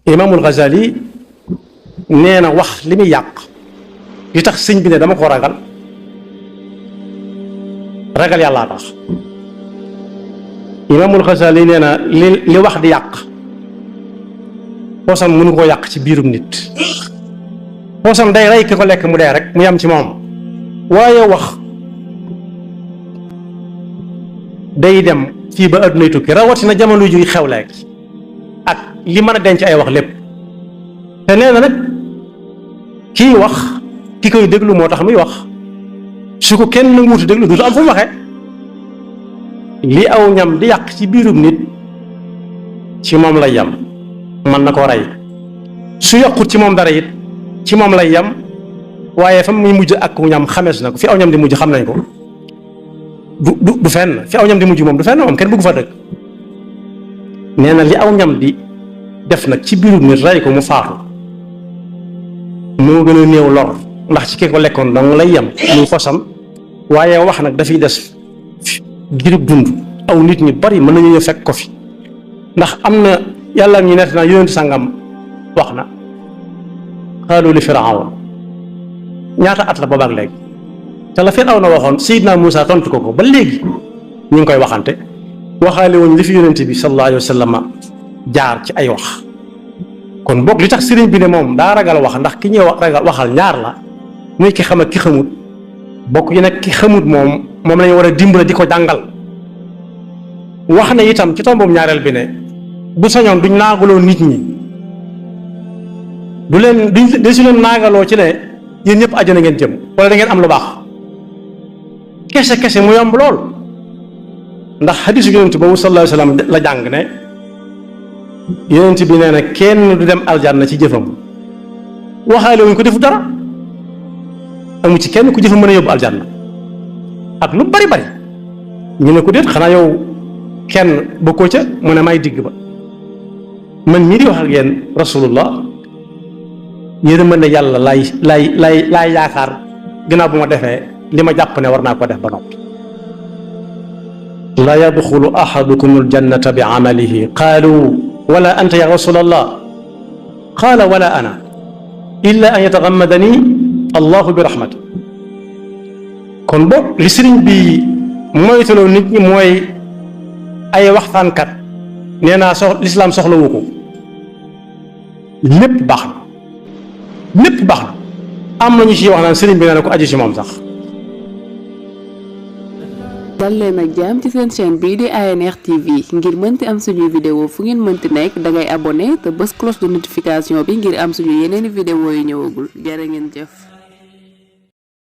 Imaamul Ghazali nee na wax li muy yàq li tax sëñ bi ne dama ko ragal yàllaa tax. Imaamul Ghazali nee na li wax di yàq poosam mënu koo yàq ci biirum nit poosam day rey ki ko lekk mu dee rek mu yam ci moom waaye wax day dem fii ba addunay tukki rawatina jamono juy xew léegi ak li mën a denc ay wax lépp te nee na nag kii wax ki koy déglu moo tax muy wax su ko kenn nanguutu déglu du am fu mu waxee li aw ñam di yàq ci biirum nit ci moom lay yam mën na koo rey su yàqut ci moom dara it ci moom lay yam waaye fa muy mujj ak ñam xamees na ko fi aw ñam di mujj xam nañ ko du fenn fi aw ñam di mujj moom du fenn moom kenn bëggu fa dëkk nee na li aw ñam di def nag ci biirum nit rey ko mu faatu moo gën a néew lor ndax ci ki ko lekkoon dong lay yam muy fosam waaye wax nag dafay des girib dund aw nit ñi bari mën nañu ñëw fekk ko fi ndax am na yàlla ñu nett naa yonent sangam wax na xaalu li Firawna ñaata at la boobaak léegi te la Firawna waxoon Seydina Muusa tontu ko ba léegi ñu ngi koy waxante waxaale woon li fi yonent bi sallallahu alayhi wa sallam jaar ci ay wax kon boog li tax sëriñ bi ne moom daa ragal wax ndax ki ñuy wax ragal waxal ñaar la muy ki xam ak ki xamut bokk yi nag ki xamut moom lañu war a dimbale di ko jàngal wax na itam ci tombam ñaareel bi ne bu sañoon duñ naagaloo nit ñi duñ si leen naagaloo ci ne yéen ñëpp àjjana ngeen jëm wala da ngeen am lu baax kese mu yomb lool ndax xadiisu yonent boobu sallallahu alayhi wa sallam la jàng ne yonent bi nee na kenn du dem aljanna ci jëfam waxaale wuñ ko defu dara amu ci kenn ku jëfam mën a yóbbu aljanna ak lu bari ñu ne ko déet xanaa yow kenn bokkoo ca mu ne may digg ba man mii di wax ak yéen rasulullah yéen mën ne yàlla laay yaakaar gannaaw bu ma defee li ma jàpp ne war naa ko def ba noppi la yadxulu ahadukum aljannata bi amalihi qaalu wala anta ya rasulallah qaala wala ana illa an yatagammadani allahu bi rahmati kon boog li sëriñ bi moytaloo nit ñi mooy ay waxtaankat nee naa lislaam soxlawu ko lépp baax na am na ñu ci wax naan sëriñ bi nee na ko aju ci moom sax. dal leen ak jàmm ci seen chaîne bii di ANR TV ngir mënti am suñuy vidéo fu ngeen mënti nekk dangay abonné te bës cloche de notification bi ngir am suñu yeneeni vidéo yu ñëwagul jërë ngeen jëf.